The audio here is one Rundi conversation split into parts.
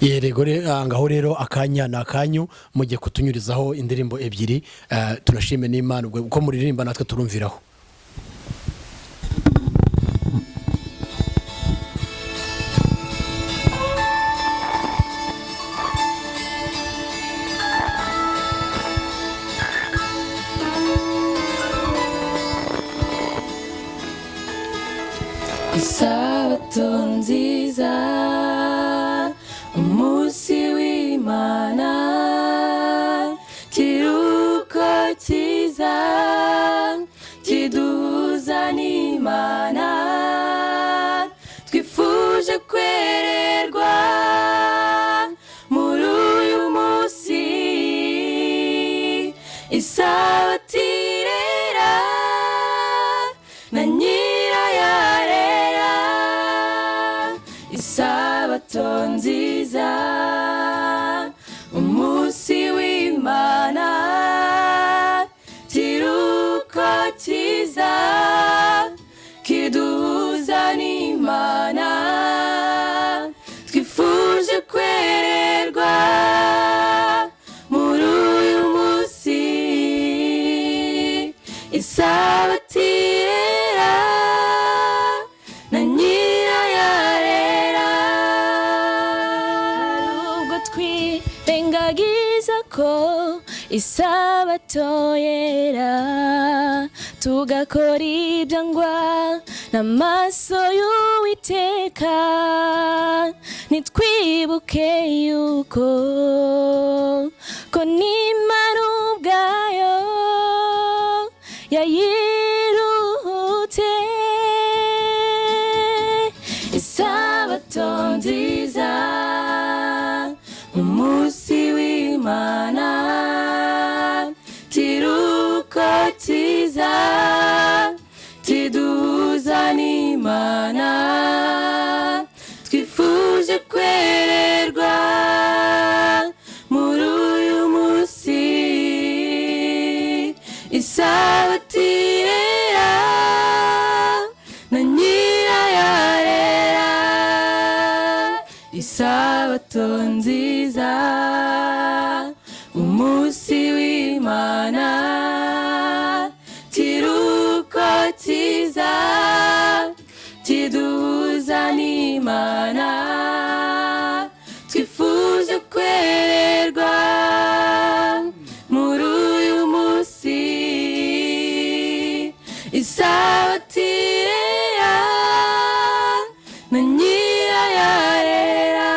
Yego, ngaho rero akanya ni akanyu, mugiye kutunyurizaho indirimbo ebyiri. Tunashime n'Imana ubwo uko muririmba natwe turumviraho. Isabato nziza, umunsi w'Imana, kiruko cyiza kiduhuza n'Imana. Twifuje kwererwa muri uyu munsi. Isabato irera na nyirayarera. Isabato nziza, umunsi w'Imana, kiruko cyiza kiduhuza n'Imana. Twifuje kwererwa muri uyu munsi. Isabato irera na nyirayarera. Hari ubwo twirengagiza ko isabato yera, tugakora ibyangwa n'amaso y'Uwiteka, ntitwibuke yuko ko n'Imana ubwayo yayiruhutse. Isabato nziza, umunsi w'Imana, kiruko cyiza kiduhuza n'Imana. Twifuje kwererwa muri uyu munsi. Isabato irera na nyirayarera. Isabato nziza, umunsi w'Imana, kiruko cyiza kiduhuza n'Imana. Twifuje kwererwa muri uyu munsi. Isabato irera na nyirayarera.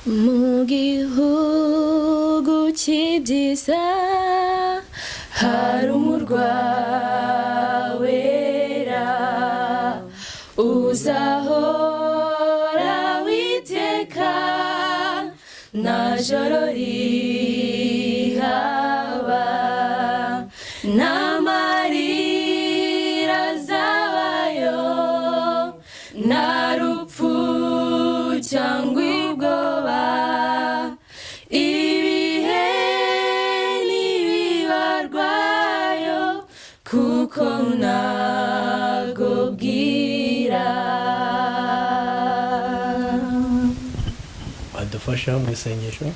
Mu gihugu cy'ibyiza hari umurwa wera, uzahora witeka, nta joro rihaba, nta marira azabayo, nta rupfu cyangwa ubwoba. Ibihe ntibibarwayo, kuko ntago bwira. Badufasha mu isengesho.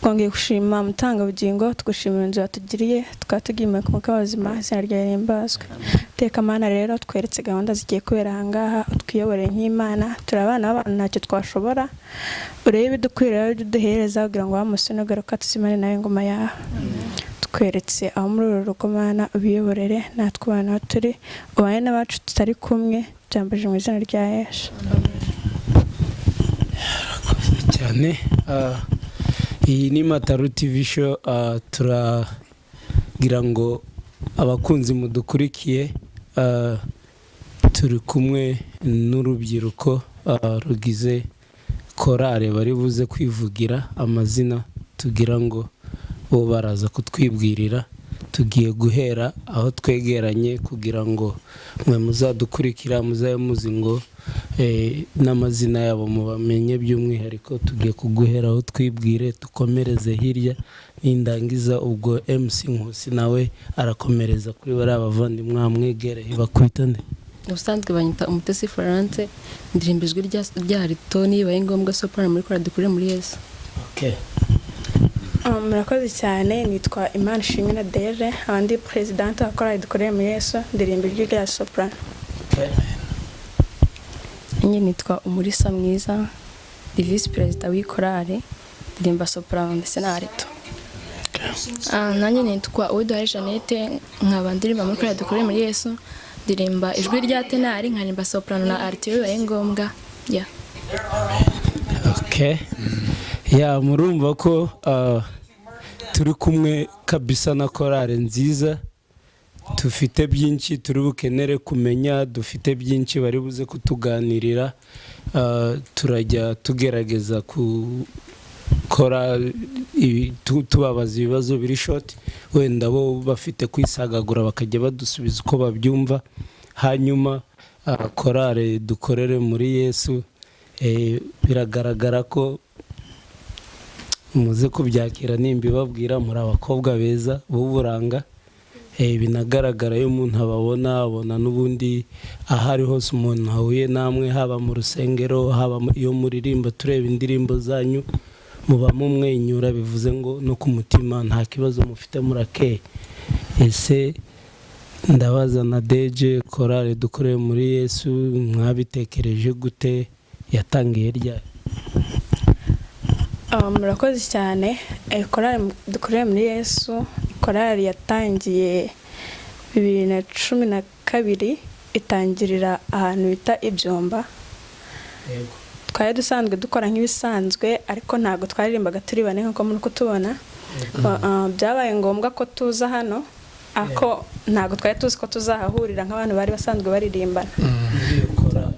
Twongeye gushima Mutangabugingo, tugushimira inzu watugiriye, tukaba tugiye ku mwuka w'abazima. Izina ryawe rihimbazwe. Teka Mana, rero tweretse gahunda zigiye kubera ahangaha, utwiyoborere nk'Imana. Turi abana b'abantu, ntacyo twashobora. Urebe ibidukwiriye, ibyo uduhereza, kugira ngo wa munsi nugaruka tuzimane nawe ingoma yawe. Tweretse aho muri uru rugo, Mana, ubiyoborere, natwe abana aho turi ubane n'abacu tutari kumwe. Byambaje mu izina rya Yesu. Cyane. Iyi ni Mataru TV Show. Turagira ngo abakunzi mudukurikiye, turi kumwe n'urubyiruko rugize korale bari buze kwivugira amazina, tugira ngo bo baraza kutwibwirira. Tugiye guhera aho twegeranye kugira ngo mwe muzadukurikira muzabe muzi ngo n'amazina yabo mubamenye. By'umwihariko tugiye kuguhera aho twibwire, dukomereze hirya, nindangiza ubwo MC Nkusi nawe arakomereza kuri bariya bavandimwe bamwegereye. Bakwita nde? Ubusanzwe banyita Umutesi Florence, ndirimba ijwi rya alto, bibaye ngombwa soprano, muri korali Dukurire muri Yesu. Okay. Murakoze cyane. Nitwa Imana Ishimwe na Deje, abandi perezidante wa korali Dukorere muri Yesu, ndirimba ijwi rya soprano. Okay. Nanjye nitwa Umurisa Mwiza, ndi visi perezida w'ikorali, ndirimba soprano ndetse na alto. Nanjye nitwa Uwiduhaye Jeannette, nkaba ndirimba muri korali Dukorere muri Yesu, ndirimba ijwi rya tenari, nkaririmba soprano na alto iyo bibaye ngombwa, yeah. Okay. Ya, murumva ko turi kumwe kabisa na korale nziza. Dufite byinshi turi bukenere kumenya, dufite byinshi bari buze kutuganirira. Turajya tugerageza gukora tubabaza ibibazo biri short, wenda bo bafite kwisagagura bakajya badusubiza uko babyumva. Hanyuma korale Dukorere muri Yesu, biragaragara ko muze kubyakira nimba ibabwira muri abakobwa beza b'uburanga. Binagaragara iyo umuntu ababona, abona n'ubundi aho ari hose umuntu ahuye namwe, haba mu rusengero, haba iyo muririmba, tureba indirimbo zanyu, muba mumwenyura, bivuze ngo no ku mutima nta kibazo mufite, murakeye. Ese ndabaza na deje, korale Dukoreye muri Yesu mwabitekereje gute? Yatangiye ryari? Murakoze cyane. Korali Dukorere muri Yesu, korali yatangiye 2012, itangirira ahantu bita Ibyumba. Twari dusanzwe dukora nk'ibisanzwe, ariko ntabwo twaririmbaga turi bane nk'uko muri kutubona. Byabaye ngombwa ko tuza hano, ariko ntabwo twari tuzi ko tuzahahurira nk'abantu bari basanzwe baririmbana. Muri iyo korali.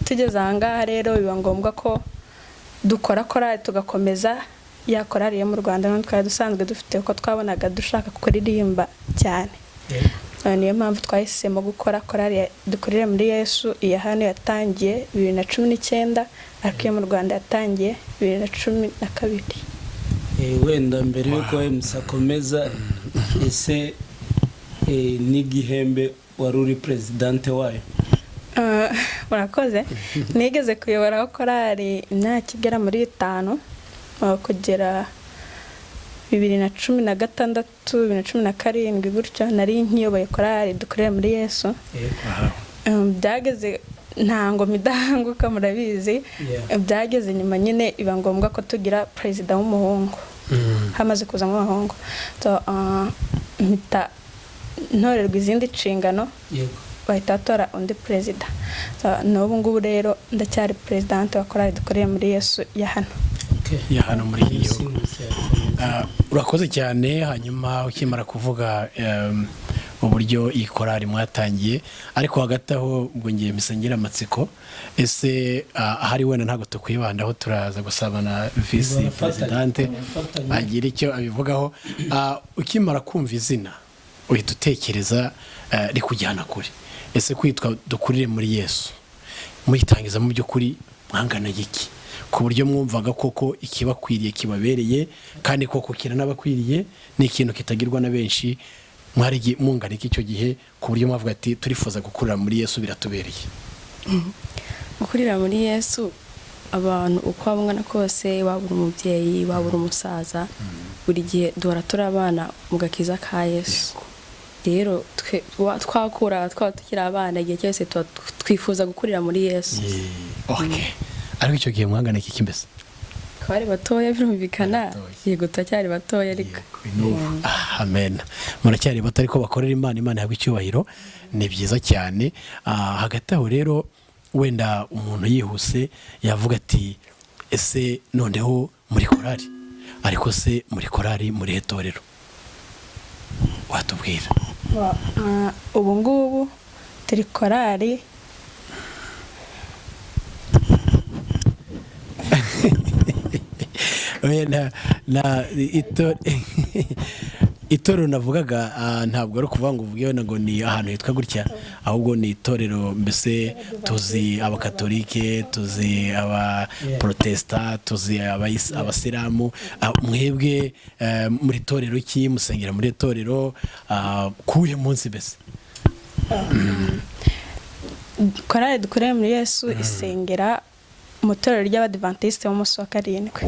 Tugeze aha ngaha rero biba ngombwa ko dukora korali, tugakomeza ya korali yo mu Rwanda n'ubu twari dusanzwe dufite, kuko twabonaga dushaka kuririmba cyane. Niyo mpamvu twahisemo gukora korali Dukorere muri Yesu. Iya hano yatangiye 2019, ariko iyo mu Rwanda yatangiye 2012. Wenda mbere yuko MC akomeza, ese n'igihembe wari uri perezidante wayo? Murakoze. Nigeze kuyoboraho korali imyaka igera muri 5, kugera 2016, 2017 gutyo, nari nkiyoboye korali Dukorere muri Yesu. Byageze nta ngoma idahanguka, murabizi. Byageze nyuma nyine iba ngombwa ko tugira perezida w'umuhungu, hamaze kuzamo abahungu. So, mpita ntorerwa izindi nshingano, bahita batora undi perezida. So, n'ubu ngubu rero ndacyari perezidante wa korali Dukoreye muri Yesu ya hano. Okay. Ya hano muri iki gihugu. MC yakomeza. Urakoze cyane. Hanyuma ukimara kuvuga uburyo iyi korali mwatangiye, ariko hagati aho ubwo ngiye mpise ngira amatsiko. Ese ahari wenda ntabwo tukwibandaho, turaza gusaba na visi perezidante barafatanya. agira icyo abivugaho. Ukimara kumva izina uhita utekereza rikujyana kure. Ese kwitwa Dukurire muri Yesu, muyitangiza mu by'ukuri mwangana iki, ku buryo mwumvaga koko ikibakwiriye kibabereye, kandi koko kiranabakwiriye, ni ikintu kitagirwa na benshi? Mwari mungana iki icyo gihe, ku buryo mwavuga ati turifuza gukurira muri Yesu, biratubereye? Gukurira muri Yesu, abantu uko waba ungana kose, waba uri umubyeyi, waba uri umusaza, buri gihe duhora turi abana mu gakiza ka Yesu. Rero twakura, twaba tukiri abana, igihe cyose tuba twifuza gukurira muri Yesu. Okay, ariko icyo gihe mwangana iki mbese? Twari batoya, birumvikana. Batoya. Yego, turacyari batoya ariko. Amen, muracyari bato ariko bakorera Imana, Imana ihabwa icyubahiro, ni byiza cyane. Hagati aho rero wenda umuntu yihuse yavuga ati ese noneho muri korari, ariko se muri korari muri he torero, watubwira? Ubu ngubu turi korali Oya, na Itorero navugaga ntabwo ari ukuvuga ngo uvuge wenda ngo ni ahantu hitwa gutya, ahubwo ni itorero mbese tuzi abakatolike, tuzi abaprotesta, tuzi abasilamu. Mwebwe muri torero ki musengera? Muri itorero kuwuhe munsi mbese? Korali Dukorere muri Yesu isengera mu itorero ry'Abadivantisite b'umunsi wa karindwi.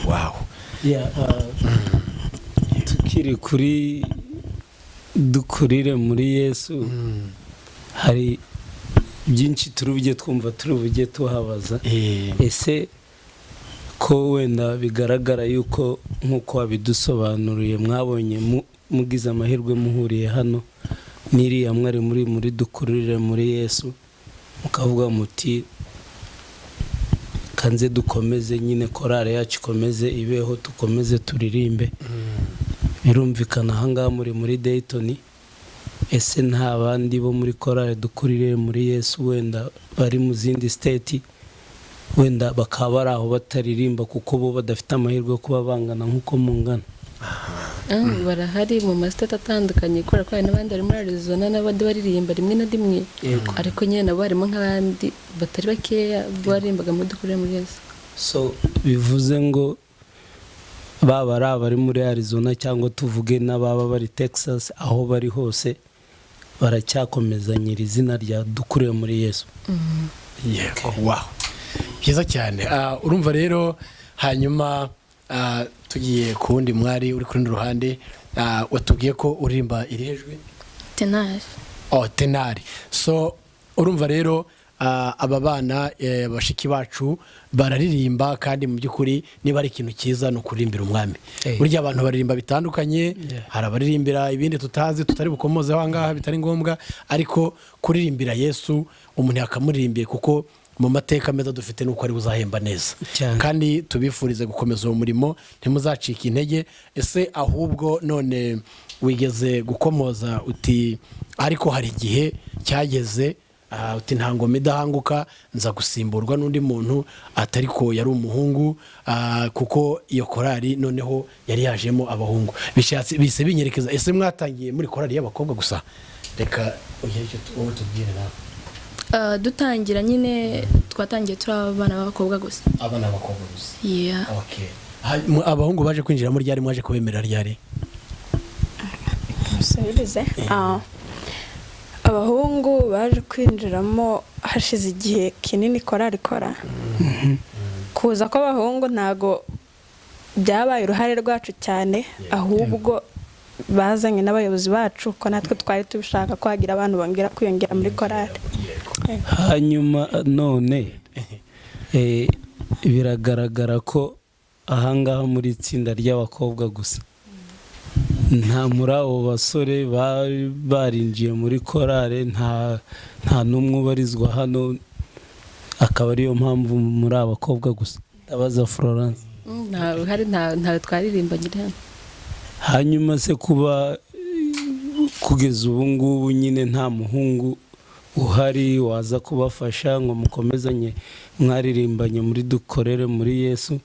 Wow. Yeah, tukiri kuri Dukurire muri Yesu, hari byinshi turi bujye twumva, turi bujye tuhabaza. Ese ko wenda bigaragara yuko nk'uko wabidusobanuriye, mwabonye mugize amahirwe muhuriye hano n'iriya mwari muri Dukurire muri Yesu, mukavuga muti kanze dukomeze nyine korale yacu ikomeze ibeho, dukomeze turirimbe. Birumvikana ahangaha muri Dayton, ese nta bandi bo muri korale Dukurire muri Yesu wenda bari mu zindi state, wenda bakaba bari aho bataririmba kuko bo badafite amahirwe yo kuba bangana nk'uko mungana? Barahari mu ma state atandukanye, kubera ko hari n'abandi bari muri Arizona n'abandi baririmba rimwe na rimwe. Ariko nyine nabo harimo nk'abandi batari bakeya baririmbaga muri Dukurire muri Yesu. So bivuze ngo baba ari abari muri Arizona cyangwa tuvuge n'ababa bari Texas, aho bari hose baracyakomezanyira izina rya Dukurire muri Yesu. Yego, wow, byiza cyane. Urumva rero hanyuma tugiye ku wundi mwari uri ku rundi ruhande, watubwiye ko uririmba irihe jwi? Tenari. Oh, tenari. So urumva rero aba bana bashiki bacu bararirimba, kandi mu by'ukuri niba ari ikintu cyiza ni ukuririmbira Umwami. Burya abantu baririmba bitandukanye. Hari abaririmbira ibindi tutazi, tutari bukomozeho aha ngaha, bitari ngombwa, ariko kuririmbira Yesu umuntu yakamuririmbiye, kuko mu mateka meza dufite nuko ari uzahemba neza. Kandi tubifurize gukomeza uwo murimo, ntimuzacike intege. Ese ahubwo none wigeze gukomoza uti ariko hari igihe cyageze, uti nta ngoma idahanguka, nza gusimburwa n'undi muntu atari ko yari umuhungu, kuko iyo korali noneho yari yajemo abahungu. Bishatse bise binyerekeza, ese mwatangiye muri korali y'abakobwa gusa? Reka ugire icyo wowe tubwire nawe. Dutangira nyine twatangiye turi abana b'abakobwa gusa. Abana b'abakobwa gusa? Yeah. Okay. Abahungu baje kwinjiramo ryari? Mwaje kubemerera ryari? Musubirize. Abahungu baje kwinjiramo hashize igihe kinini korali ikora. Kuza kw'abahungu ntago byabaye uruhare rwacu cyane, ahubwo bazanye n'abayobozi bacu, ko natwe twari tubishaka ko hagira abantu bongera kwiyongera muri korali. Hanyuma none biragaragara ko ahangaha muri itsinda ry'abakobwa gusa, nta muri abo basore bari barinjiye muri korale, nta n'umwe ubarizwa hano, akaba ariyo mpamvu muri abakobwa gusa. Ndabaza Florence. Nta ruhare, ntawe twaririmba nyine hano. Hanyuma se kuba kugeza ubu ngubu nyine nta muhungu uhari waza kubafasha ngo mukomezanye mwaririmbanye muri Dukorere muri Yesu?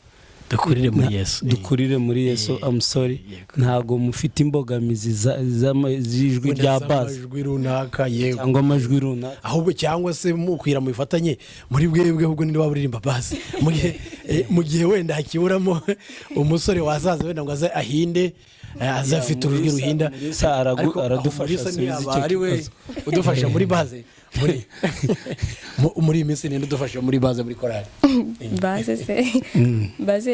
Dukurire muri Yesu. Dukurire muri Yesu. I'm sorry. Ntabwo mufite imbogamizi z'ijwi Wenda rya bass z'amajwi runaka, yego. Cyangwa amajwi runaka? Ahubwo cyangwa se mukwira mubifatanye muri bwebwe, ahubwo ninde waba uririmba bass mu gihe wenda hakiburamo umusore wazaza wenda ngo aze ahinde, aze afite urujwi Mulisa- ruhinda? Mulisa Ariko aho aradufasha Mulisa asubiza ntiyaba icyo ari we kibazo. udufasha muri bass muri iyi minsi? Ninde udufasha muri bass muri korali? Bass se, bass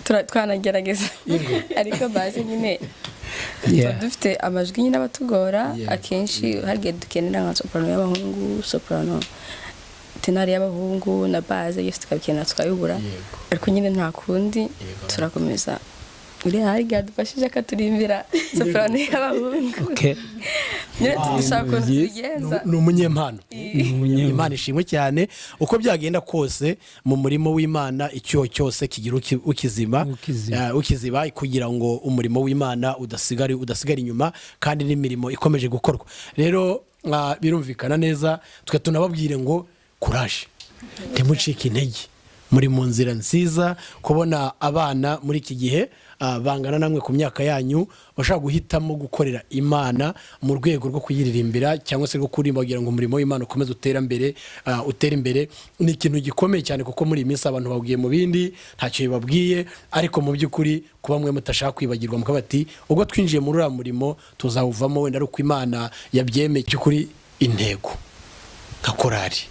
twanagerageza, ariko bass nyine tuba dufite amajwi nyine abatugora. Akenshi hari igihe dukenera nka soprano y'abahungu, soprano tenari y'abahungu na bass yose tukabikenera tukabibura. Ariko nyine nta kundi, turakomeza. Uriya hari igihe adufashije akaturimbira soprano y'abahungu. Nyine dushaka ukuntu Byiza. tubigenza. Ni umunyempano. Umunyempano. Imana ishimwe cyane. Uko byagenda kose mu murimo w'Imana icyuho cyose kigira ukizima. Ukizima. Ukiziba kugira ngo umurimo w'Imana udasigara inyuma, kandi n'imirimo ikomeje gukorwa. Rero birumvikana neza, twe tunababwire ngo kuraje, ntimucike intege. Muri mu nzira nziza kubona abana muri iki gihe bangana namwe ku myaka yanyu bashobora guhitamo gukorera Imana mu rwego rwo kuyiririmbira cyangwa se rwo kuririmba kugira ngo umurimo w'Imana ukomeze utere imbere. Ni ikintu gikomeye cyane kuko muri iyi minsi abantu bahugiye mu bindi, ntacyo bibabwiye, ariko mu by'ukuri kuba mwe mutashaka kwibagirwa mukavuga ati ubwo twinjiye muri uriya murimo tuzawuvamo wenda ari uko Imana yabyemeye. Cy'ukuri intego nka korari,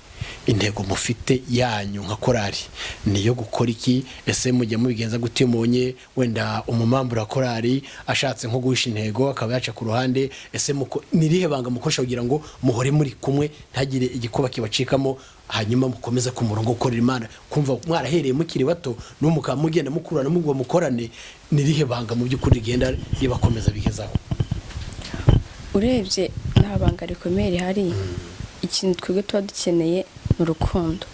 intego mufite yanyu nka korari niyo gukora iki? Ese mujya mubigenza gute mubonye wenda umumambura korari ashatse nko guhisha intego akaba yaca ku ruhande? Ese ni irihe banga mukoresha kugira ngo muhore muri kumwe, ntagire igikuba kibacikamo, hanyuma mukomeze ku murongo gukorera Imana, kumva mwarahereye mukiri bato n'ubu mukaba mugenda mukurana mugwa mukorane? Ni irihe banga mu by'ukuri rigenda ribakomeza bigezaho? Urebye nta banga rikomeye rihari. Ikintu twebwe tuba dukeneye ni urukundo.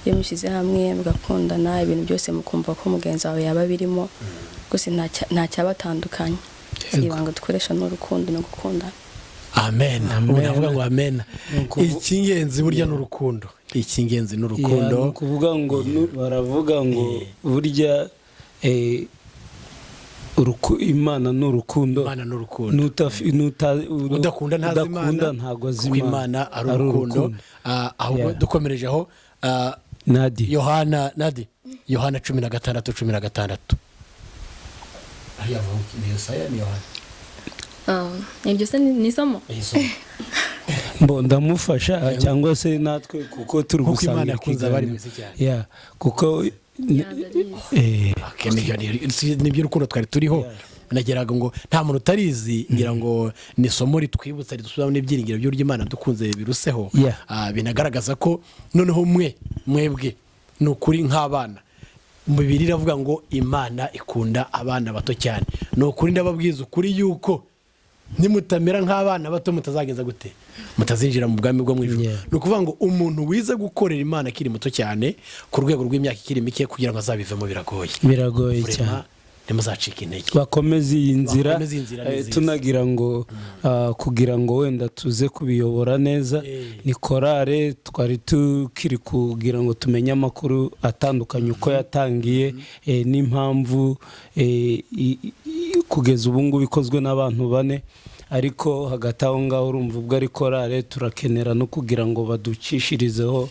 Iyo mushyize hamwe mugakundana, ibintu byose mukumva ko mugenzi wawe yaba birimo rwose, nta cyabatandukanya. Ibanga dukoresha ni urukundo no gukundana. Amen. Amen. Ubu navuga ngo amen. Ni Icy'ingenzi burya ni urukundo, icy'ingenzi ni urukundo. Ni ukuvuga ngo baravuga ngo burya Imana ni urukundo. Imana ni urukundo. Udakunda ntazi udakunda Imana, ntago azi kuko Imana ari urukundo. Ahubwo dukomereje aho, Nadi. Yohana, Nadi, Yohana 16:16. Hariya avuga ngo ni Yesaya, ni Yohana. Iryo se ni isomo? Mbo ndamufasha cyangwa se natwe kuko turi Kuko Imana gusangira yakunze abari ikiganiro. mu isi cyane. Yeah, kuko Ndarizi. Okay, nibyo urukundo twari turiho. Nageraga ngo nta muntu utarizi, ngira ngo ni isomo ritwibutsa, ridusubiramo n'ibyiringiro by'uburyo Imana dukunze biruseho. Binagaragaza ko noneho mwe mwebwe ni ukuri nk'abana, Bibiliya iravuga ngo Imana ikunda abana bato cyane. Ni ukuri ndababwiza ukuri yuko nimutamera nk'abana bato mutazagenza gute, mutazinjira mu bwami bwo mu ijuru. Ni ukuvuga ngo umuntu wize gukorera Imana akiri muto cyane ku rwego rw'imyaka ikiri mike, kugira ngo azabivemo biragoye. Biragoye Vraiment, cyane. ntimuzacike intege. Bakomeze iyi nzira, Bakomeze iyi nzira ni nziza. Tunagira ngo kugira ngo wenda tuze kubiyobora neza. Ni korale twari tukiri kugira ngo tumenye amakuru atandukanye, uko yatangiye, n'impamvu kugeza ubu ngubu ikozwe n'abantu bane. Ariko hagati aho ngaho urumva ubwo ari korale, turakenera no kugira ngo baducishirizeho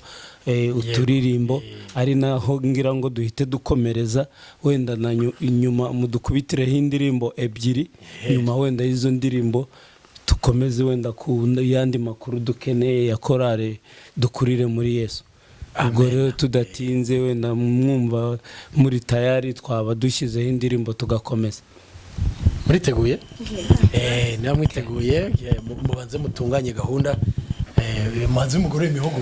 uturirimbo, ari naho ngira ngo duhite dukomereza wenda na inyuma mudukubitireho indirimbo ebyiri. Nyuma wenda y'izo ndirimbo dukomeze wenda ku yandi makuru dukeneye ya korale Dukurire muri Yesu. Ubwo rero tudatinze, wenda mwumva muri tayari, twaba dushyizeho indirimbo tugakomeza. Muriteguye? Niba mwiteguye, mubanze mutunganye gahunda. Mubanze mugorore imihogo.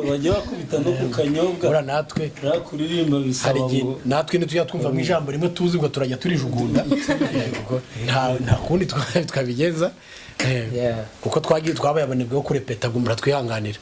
Bajya bakubita no ku kanyobwa. Buriya natwe kuririmba hari bisaba igihe ngo natwe ntitujya twumva mu ijambo rimwe tuzi ngo turajya turijugunda. Kuko nta kundi twabigenza. Kuko twagiye twabaye abanebwe bo kurepeta, ngo muratwihanganira.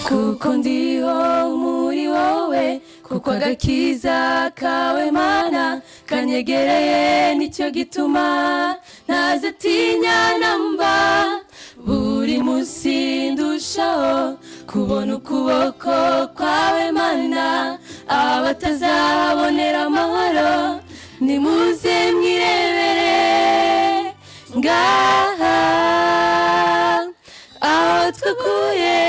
Kuko ndiho muri wowe, kuko agakiza kawe Mana kanyegereye, nicyo gituma ntazatinya namba. Buri munsi ndushaho kubona ukuboko kwawe Mana, abatazahabonera amahoro nimuze mwirebere ngaha aho twakuye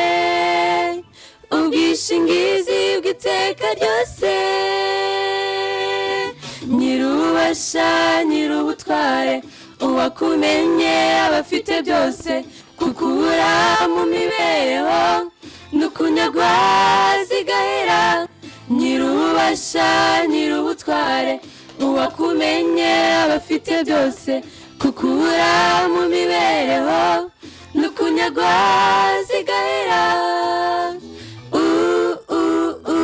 ubwishingizi bw'iteka ryose. Nyirubasha, nyirubutware, uwakumenye abafite byose, kukubura mu mibereho n'ukunyagwa zigahera. Nyirubasha, nyirubutware, uwakumenye abafite byose, kukubura mu mibereho n'ukunyagwa zigahera. U, u, u.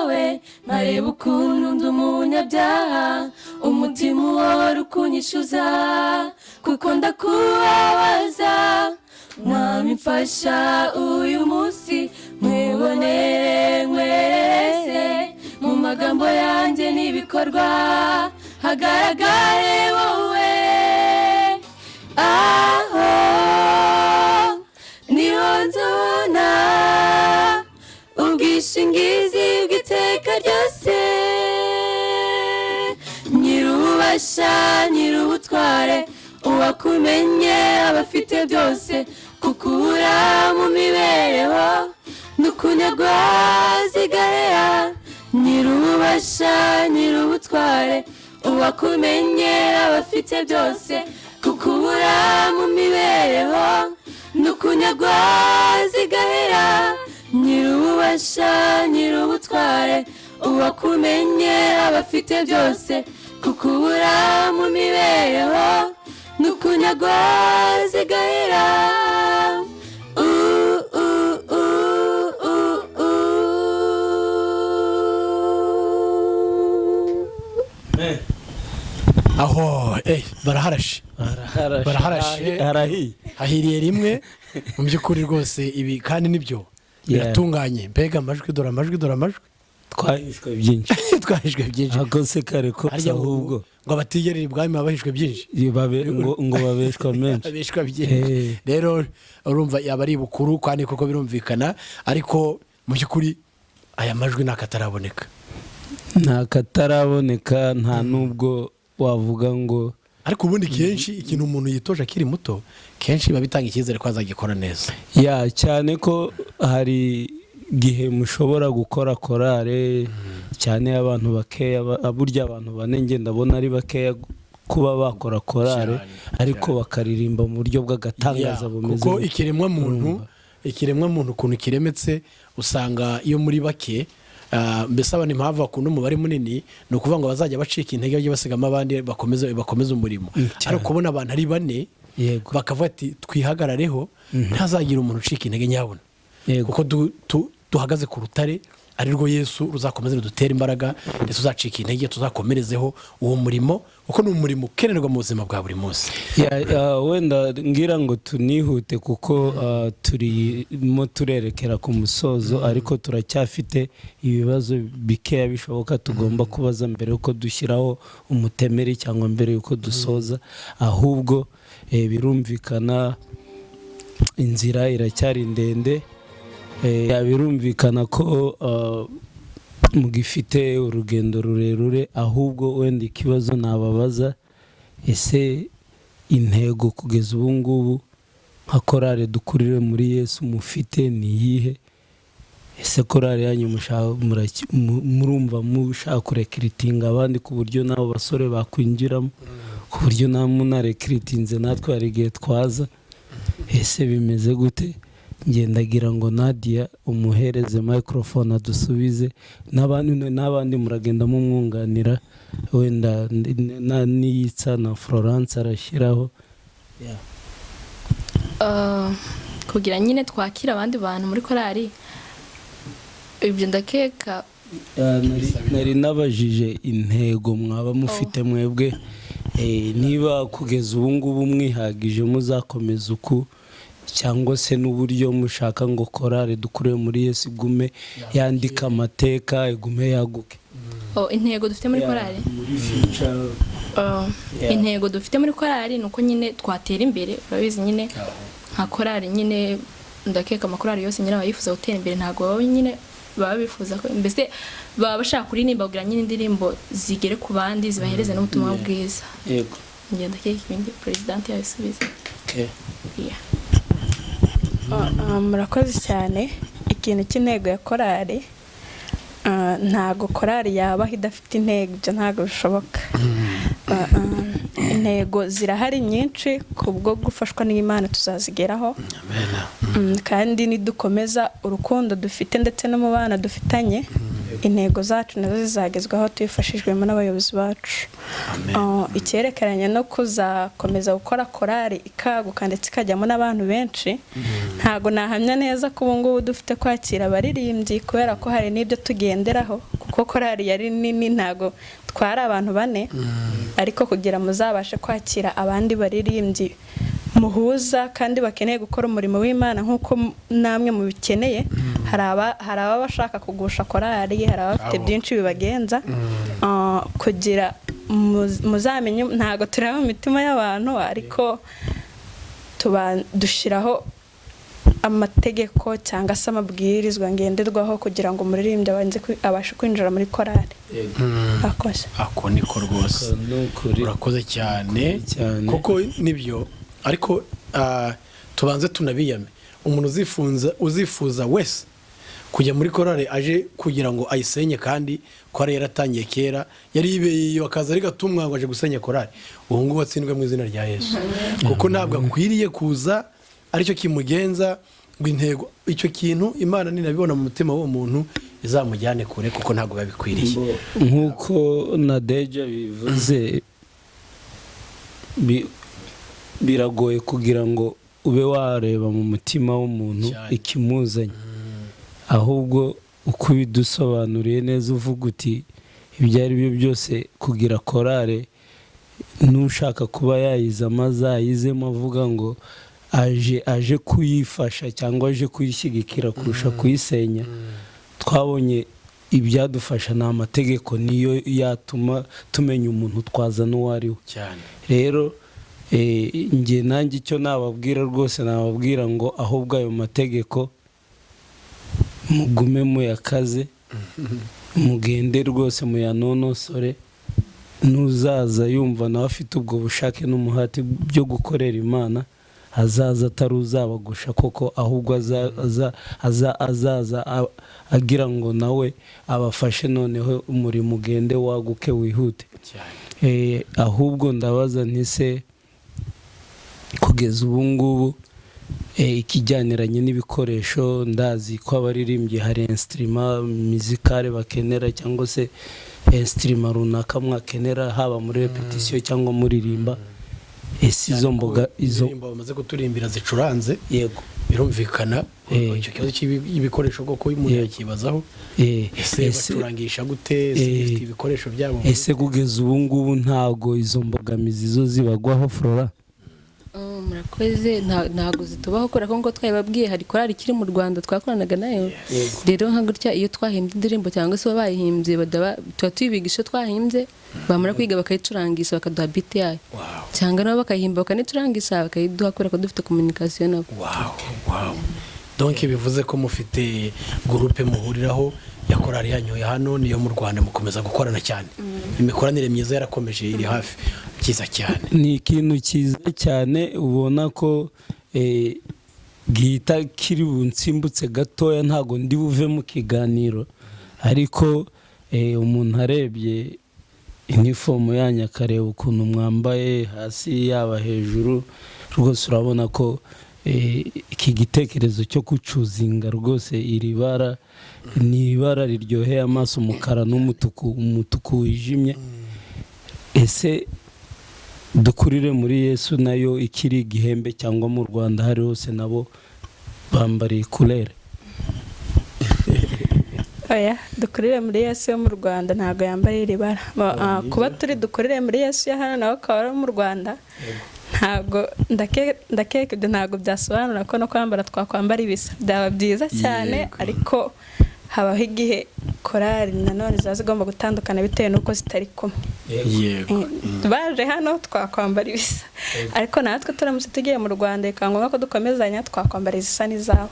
yawe, nkareba ukuntu ndi umunyabyaha, umutima uhora ukunyishyuza kuko ndakubabaza. Mwami, mfasha uyu munsi nkwibonere, nkwerese mu magambo yanjye n'ibikorwa, hagaragare wowe. Aho niho nzabona ubwishingizi bw'iteka ryose. Nyir'ububasha, nyir'ubutware, uwakumenye aba afite byose. Kukubura mu mibereho n'ukunyagwa zigahera. Nyir'ububasha, nyir'ubutware, uwakumenye aba afite byose. Kukubura mu mibereho n'ukunyagwa zigahera. Nyir'ububasha, nyir'ubutware, uwakumenye aba afite byose. Kukubura mu mibereho n'ukunyagwa zigahera. Uh, uh, uh, uh, uh. Aho baraharashe. Baraharashe. Harahiye. Hahiriye rimwe mu by'ukuri rwose. Ibi kandi nibyo, biratunganye. Mbega amajwi! Dore amajwi, dore amajwi! Twahishwe byinshi. Twahishwe byinshi. Ako se kare ko Harya ngo ahubwo ngo abatigerera ibwami baba bahishwe byinshi. Ngo babeshwa menshi. Babeshwa byinshi. Rero urumva yaba ari ibukuru kandi koko birumvikana, ariko mu by'ukuri aya majwi ni akataraboneka. Nta kataraboneka, nta n'ubwo wavuga ngo Ariko ubundi kenshi ikintu umuntu yitoje akiri muto, kenshi biba bitanga icyizere ko azagikora neza. Ya, cyane ko hari igihe mushobora gukora korale cyane abantu bakeya, burya abantu bane njye ndabona ari bakeya kuba bakora korale, ariko bakaririmba mu buryo bw'agatangaza bumeze Kuko gutya. Ikiremwa muntu ukuntu kiremetse, usanga iyo muri bake, mbese abantu impamvu bakunda umubare munini ni ukuvuga ngo bazajya bacika intege bajye basigamo abandi bakomeze umurimo. Cyane. Ariko kubona abantu ari bane bakavuga ati twihagarareho, ntazagira umuntu ucika intege nyabona, kuko duhagaze ku rutare ari rwo Yesu, ruzakomeze rudutere imbaraga, ndetse uzacika intege tuzakomerezeho uwo murimo, kuko ni umurimo ukenerwa mu buzima bwa buri munsi. Ya, wenda ngira ngo tunihute kuko turimo turerekera ku musozo, ariko turacyafite ibibazo bikeya bishoboka tugomba kubaza mbere yuko dushyiraho umutemeri cyangwa mbere yuko dusoza. Ahubwo birumvikana inzira iracyari ndende. Ya, birumvikana ko mugifite urugendo rurerure. Ahubwo wenda ikibazo nababaza: ese intego kugeza ubu ngubu nka korale Dukurire muri Yesu mufite ni iyihe? Ese korale yanyu murumva mushaka kurecruitinga abandi ku buryo n'abo basore bakwinjiramo, ku buryo namwe munarecruitinze natwe hari igihe twaza? Ese bimeze gute? Ngendagira ngo Nadia umuhereze microphone adusubize, n'abandi muragenda mumwunganira, wenda niyitsa na Florence arashyiraho. Kugira nyine twakira abandi bantu muri korali, ibyo ndakeka. Nari nabajije intego mwaba mufite mwebwe, niba kugeza ubu ngubu mwihagije muzakomeza uku, cyangwa se n'uburyo mushaka ngo korale Dukure muri Yesu igume yandika amateka, igume yaguke. Oh, intego dufite muri korali? Muri future. Intego dufite muri korali ni uko nyine twatera imbere. Urabizi nyine nka korali nyine, ndakeka amakorali yose nyine aba yifuza gutera imbere. Ntabwo baba nyine baba bifuza ko mbese baba bashaka kuririmba kugira nyine indirimbo zigere ku bandi, zibahereze n'ubutumwa bwiza. Njye ndakeka ibindi perezidante yabisubiza. Yeah. Murakoze cyane. Ikintu cy'intego ya korali, ntago korali yabaho idafite intego, ibyo ntabwo bishoboka. Intego zirahari nyinshi, kubwo gufashwa n'Imana tuzazigeraho. Kandi nidukomeza urukundo dufite ndetse n'umubano dufitanye. Intego zacu nazo zizagezwaho tubifashijwemo n'abayobozi bacu. Amen. Icyerekeranye no kuzakomeza gukora korali ikaguka ndetse ikajyamo n'abantu benshi, ntago nahamya neza ko ubu ngubu dufite kwakira abaririmbyi, kubera ko hari n'ibyo tugenderaho, kuko korali yari nini, ntago twari abantu bane. Ariko kugira muzabashe kwakira abandi baririmbyi muhuza kandi bakeneye gukora umurimo w'Imana nk'uko namwe mubikeneye, hari ababa bashaka kugusha korali, hari abafite Abo. byinshi bibagenza. Kugira muzamenye, ntago tureba mu mitima y'abantu, ariko tuba dushyiraho amategeko cyangwa se amabwirizwa ngenderwaho kugira ngo umuririmbyi abashe kwinjira muri korali. Akoze. Ako niko rwose. Ni ukuri. Urakoze cyane. Cyane. Kuko nibyo, ariko tubanze tunabiyame, umuntu uzifuza wese kujya muri korale aje kugira ngo ayisenye, kandi korale yaratangiye kera, yari yibeye iyo, akaza ari gatumwa ngo aje gusenya korale, ubu ngubu atsindwe mu izina rya Yesu, kuko ntabwo akwiriye kuza aricyo kimugenza ngo intego icyo kintu Imana ninabibona mu mutima w'uwo muntu izamujyane kure, kuko ntabwo biba bikwiriye. Nk'uko na deja bivuze, biragoye kugira ngo ube wareba mu mutima w'umuntu Cyane. ikimuzanye. Ahubwo uko ubidusobanuriye neza, uvuga uti ibyo ari byo byose kugira korale, n'ushaka kuba yayizamo azayizemo avuga ngo aje kuyifasha cyangwa aje kuyishyigikira kurusha kuyisenya. Twabonye ibyadufasha ni amategeko, niyo yatuma tumenya umuntu twazana uwo ari we. Cyane. Rero njye nanjye icyo nababwira rwose, nababwira ngo ahubwo ayo mategeko mugume muyakaze, mugende rwose muyanonosore. N'uzaza yumva nawe afite ubwo bushake n'umuhati byo gukorera Imana, azaza atari uzabagusha koko, ahubwo azaza agira ngo nawe abafashe, noneho umurimo ugende waguke wihute. Cyane. Ahubwo ndabaza ntise kugeza ubu ngubu, ikijyaniranye n'ibikoresho, ndazi ko abaririmbyi hari instrument musicale bakenera cyangwa se instrument runaka mwakenera, haba muri repetition cyangwa muririmba. Ese izo mboga izo Indirimbo bamaze kuturimbira zicuranze, yego birumvikana icyo kibazo cy'ibikoresho koko umuntu yakibazaho. Ese bacurangisha gute? Ese bifite ibikoresho byabo? Ese kugeza ubu ngubu ntago izo mbogamizi zo zibagwaho, Flora? Oh, murakoze. Ntago zitubaho, kubera ko nk'uko twabibabwiye hari korali ikiri mu Rwanda twakoranaga nayo. Rero nka gutya iyo twahimbye indirimbo cyangwa se bayihimbye, tuba tubigisha iyo twahimbye, bamara kwiga bakayicurangisha bakaduha beat yayo, cyangwa nabo bakayihimba bakanicurangisha bakayiduha, kubera ko dufite communication nabo. Wow, donc bivuze ko mufite groupe muhuriraho ya korali yanyu ya hano niyo mu Rwanda, mukomeza gukorana cyane, imikoranire myiza yarakomeje, iri hafi, byiza cyane. Ni ikintu cyiza cyane, ubona ko gihita kiri bunsimbutse gatoya, ntago ndi buve mu kiganiro, ariko umuntu arebye inifomu yanyu, akareba ukuntu mwambaye hasi yaba hejuru, rwose urabona ko iki gitekerezo cyo kucuzinga rwose iri bara ni ibara riryoheye amaso, umukara n'umutuku, umutuku wijimye. Ese Dukurire muri Yesu nayo ikiri igihembe cyangwa mu Rwanda hari hose nabo bambariye couleur? Oya, Dukurire muri Yesu yo mu Rwanda ntabwo yambara iri bara. Kuba turi Dukurire muri Yesu ya hano nawe akaba ari mu Rwanda, ntabwo ndakeka ibyo ntabwo byasobanura ko no kwambara twakwambara ibisa. Byaba byiza cyane, ariko habaho igihe korali nanone ziba zigomba gutandukana bitewe n'uko zitari kumwe. Baje hano twakwambara ibisa, ariko natwe turamutse tugiye mu Rwanda bikaba ngombwa ko dukomezanya, twakwambara izisa n'izabo.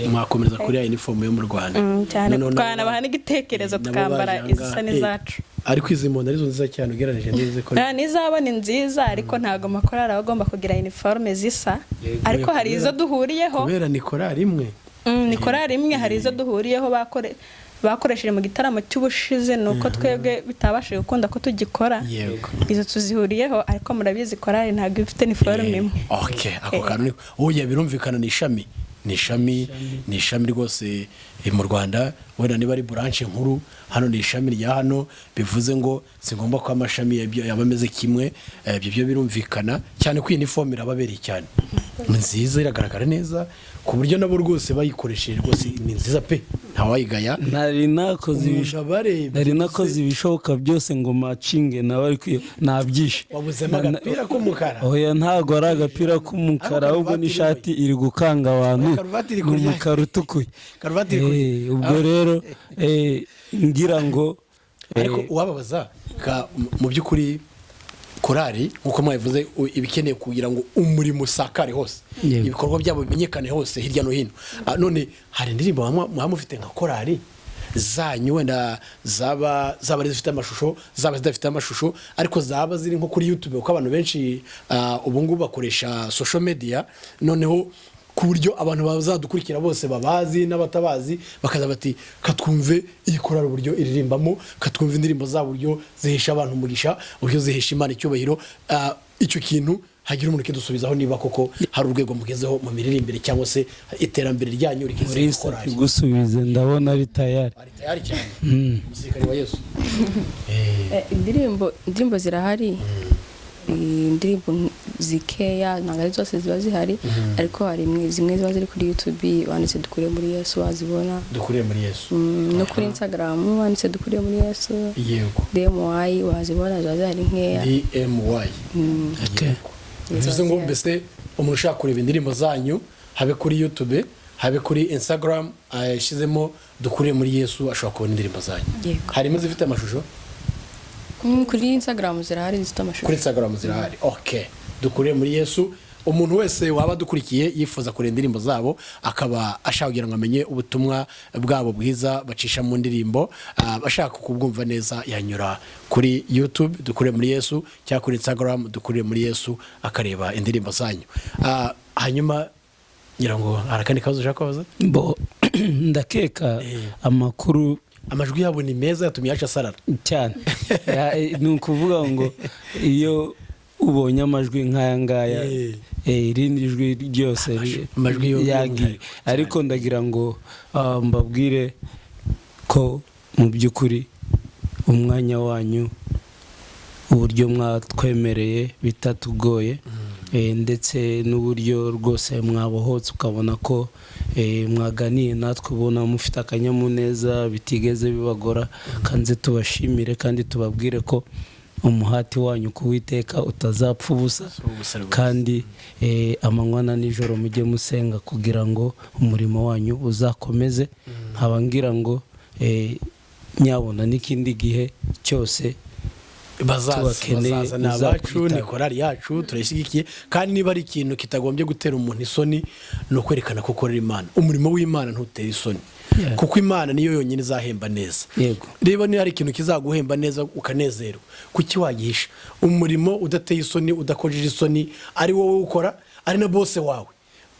Mwakomereza kuri ya inifomu yo mu Rwanda. Cyane. Noneho Twanabaha n'igitekerezo, nabo tukambara baje aha izisa ngaha. n'izacu. Ariko izi mbona arizo nziza cyane ugereranije n'izi ko N'izabo ni nziza, ariko ntabwo amakorali aba agomba kugira iniforume zisa, ariko hari izo duhuriyeho. Kubera ni korali imwe. Ni korali imwe, hari izo duhuriyeho bakoresheje mu gitaramo cy'ubushize, ni uko twebwe bitabashije gukunda ko tugikora. Izo tuzihuriyeho, ariko murabizi korali ntabwo iba ifite iniforume imwe. Okay, ako kantu niko oya, birumvikana, ni ishami. Ni ishami, ni ishami rwose mu Rwanda. Wenda niba ari branche nkuru hano, ni ishami rya hano. Bivuze ngo si ngombwa ko amashami yaba ameze kimwe. Ibyo byo birumvikana cyane ko iyi uniforme irababereye cyane, ni nziza, iragaragara neza, ku buryo nabo rwose bayikoresheje, rwose ni nziza pe, ntawayigaya. Nari nakoze Umuntu abarebye nari nakoze ibishoboka byose ngo macinge nawe, ariko nabyishe. Wabuzemo agapira k'umukara. Oya, ntabwo ari agapira k'umukara, Ariko ahubwo karuvati n'ishati iri gukanga abantu. Karuvati iri Ni kurya. umukara utukuye. Karuvati iri kurya. Ubwo rero ngira ngo Ariko uwababaza mu by'ukuri, korari nk'uko mwabivuze, iba ikeneye kugira ngo umurimo usakare hose, ibikorwa byabo bimenyekane hose hirya no hino. None hari indirimbo muba mufite nka korari zanyu, wenda zaba ari zifite amashusho, zaba zidafite amashusho, ariko zaba ziri nko kuri YouTube, kuko abantu benshi ubu ngubu bakoresha social media, noneho ku buryo abantu bazadukurikira bose, babazi n'abatabazi, bakaza bati: "Katwumve iyi korari uburyo iririmbamo, katwumve indirimbo zabo uburyo zihesha abantu umugisha, uburyo zihesha Imana icyubahiro." Icyo kintu hagira umuntu ukidusubizaho, niba koko hari urwego mugezeho mu miririmbire cyangwa se iterambere ryanyu rigeze Maurice mu korari. Akigusubize, ndabona ari tayari. Ari tayari cyane, umusirikare wa Yesu. Indirimbo zirahari. Indirimbo zikeya, ntabwo ari zose ziba zihari, ariko hari zimwe ziba ziri kuri YouTube. Wanditse "Dukure muri Yesu" wazibona. "Dukuriye muri Yesu". No kuri Instagram wanditse "Dukuriye muri Yesu" DMY wazibona, ziba zihari nkeya. DMY. Okay. Bivuze ngo mbese umuntu ushaka kureba indirimbo zanyu, habe kuri YouTube, habe kuri Instagram, yashyizemo "Dukuriye muri Yesu", ashobora kubona indirimbo zanyu. Yego. Harimo izifite amashusho? Kuri Instagram zirahari zifite amashusho. Kuri Instagram zirahari. Okay, "Dukuriye muri Yesu". Umuntu wese waba adukurikiye yifuza kureba indirimbo zabo, akaba ashaka kugira ngo amenye ubutumwa bwabo bwiza bacisha mu ndirimbo, ashaka kubwumva neza, yanyura kuri YouTube "Dukuriye muri Yesu" cyangwa kuri Instagram "Dukuriye muri Yesu", akareba indirimbo zanyu. Hanyuma ngira ngo hari akandi kabazo ushaka kubaza? Bo, ndakeka amakuru Amajwi yabo ni meza, yatumye yacu asarara. Cyane. Ni ukuvuga ngo iyo ubonye amajwi nk'aya ngaya, irindi jwi ryose Amajwi yagiye. y'umwihariko. Ariko ndagira ngo mbabwire ko mu by'ukuri umwanya wanyu, uburyo mwatwemereye bitatugoye, ndetse n'uburyo rwose mwabohotse, ukabona ko mwaganiye natwe, ubona mufite akanyamuneza, bitigeze bibagora, kanze tubashimire kandi tubabwire ko umuhati wanyu kuwiteka utazapfa ubusa. Ubusa rwose. Kandi amanywa na nijoro mujye musenga kugira ngo umurimo wanyu uzakomeze. Nkaba ngira ngo nyabona n'ikindi gihe cyose Bazaza. Tubakeneye, Bazaza, ni abacu, muzatwitabe. ni korali yacu, turayishyigikiye. Kandi niba ari ikintu kitagombye gutera umuntu isoni, ni ukwerekana ko ukorera Imana. Umurimo w'Imana ntutera isoni, kuko Imana niyo yonyine izahemba neza. Reba, niba hari ikintu kizaguhemba neza ukanezerwa, kuki wagihisha? Umurimo udateye isoni, udakojeje isoni, ari wowe ukora, ari na bose wawe,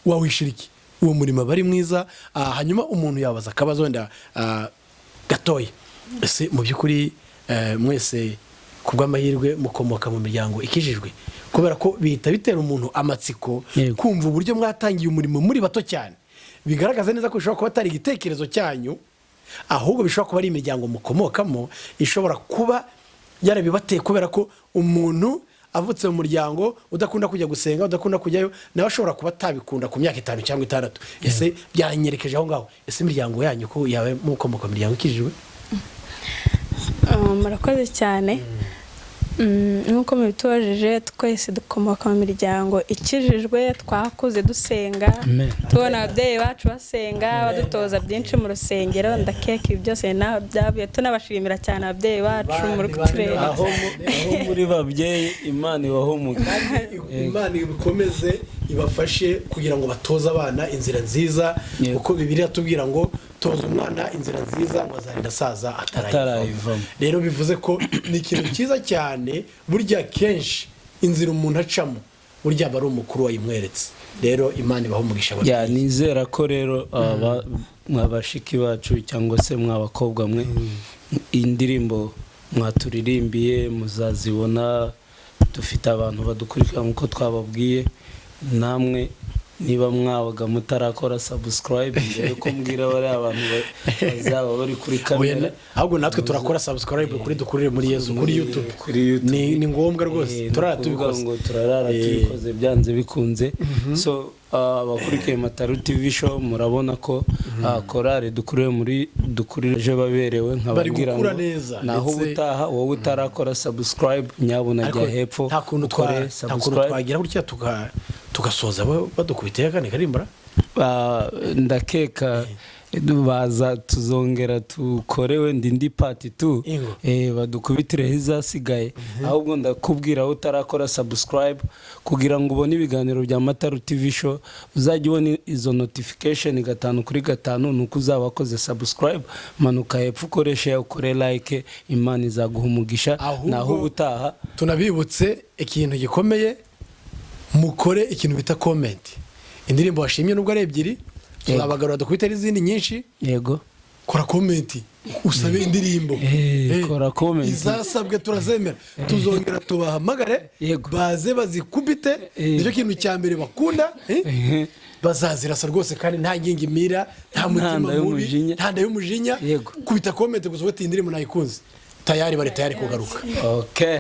wawishira iki? Uwo murimo aba ari mwiza. Hanyuma umuntu yabaza akabazo wenda gatoya: ese mu by'ukuri mwese ku bw'amahirwe mukomoka mu miryango ikijijwe? Kubera ko bihita bitera umuntu amatsiko kumva uburyo mwatangiye umurimo muri bato cyane, bigaragaza neza ko bishobora kuba atari igitekerezo cyanyu, ahubwo bishobora kuba ari imiryango mukomokamo ishobora kuba yarabibateye, kubera ko umuntu avutse mu muryango udakunda kujya gusenga, udakunda kujyayo, nawe ashobora kuba atabikunda ku myaka 5 cyangwa 6. Ese byanyerekeje aho ngaho, ese imiryango yanyu ko yaba mukomoka mu miryango ikijijwe? Murakoze cyane. Nk'uko mubitubajije, twese dukomoka mu miryango ikijijwe, twakuze dusenga. Amen. Tubona ababyeyi bacu basenga, badutoza byinshi mu rusengero. Ndakeka ibi byose naho byavuye. Tunabashimira cyane ababyeyi bacu muri kutureba. Aho muri babyeyi, Imana ibahumuke. Imana ikomeze ibafashe kugira ngo batoze abana inzira nziza, kuko Bibiliya tubwira ngo toza umwana inzira nziza, ngo azarinda asaza atarayivamo. Atarayivamo. Rero bivuze ko ni ikintu cyiza cyane. Burya kenshi inzira umuntu acamo, burya aba ari umukuru wayimweretse. Rero Imana ibaha umugisha Ya, ababyeyi. nizera ko rero mwa bashiki bacu cyangwa se mwa bakobwa mwe, indirimbo mwaturirimbiye muzazibona. Dufite abantu badukurikira nk'uko twababwiye, namwe Niba mwabaga mutarakora subscribe, mbere ko mbwira bariya abantu bazaba bari kuri Oya, kamera, ahubwo natwe turakora subscribe kuri Dukurire muri Yesu kuri YouTube. Kuri YouTube. Ni ngombwa rwose. Ni Turara ukuvuga tubikoze. ngo turarara tubikoze byanze bikunze. So abakurikiye Mataru TV Show, murabona ko korale Dukurire muri Dukurire ejo baberewe, nkababwira gukura ngo neza, naho ubutaha, wowe utarakora subscribe, nyabuna Ariko jya hepfo nta kuntu ukore nta kuntu subscribe. twagira gutya tugasoza badukubitiye akandi karimbura. Ndakeka baza tuzongera tukore wenda indi part tu. Ingo. Badukubitireho izasigaye. Ahubwo ndakubwira, aho utarakora subscribe, kugira ngo ubone ibiganiro bya Mataru TV Show, uzajya ubona izo notification gatanu kuri gatanu, ni uko uzaba wakoze subscribe. Manuka hepfo, ukoreshe, ukore like, Imana izaguha umugisha. Ahubwo Naho ubutaha. Tunabibutse ikintu gikomeye: mukore ikintu bita comment, indirimbo washimye. Nubwo ari ebyiri, tuzabagarura dukubite n'izindi nyinshi. Kora comment usabe indirimbo. Kora comment. Izasabwe turazemera, tuzongera tubahamagare baze bazikubite. Nicyo kintu cya mbere bakunda. Bazazirasa rwose, kandi nta ngingimira, nta mutima Nta nda mubi, y'umujinya. nta nda y'umujinya. Kubita comment gusa uti: "Indirimbo nayikunze." Tayari, bari tayari kugaruka. Okay.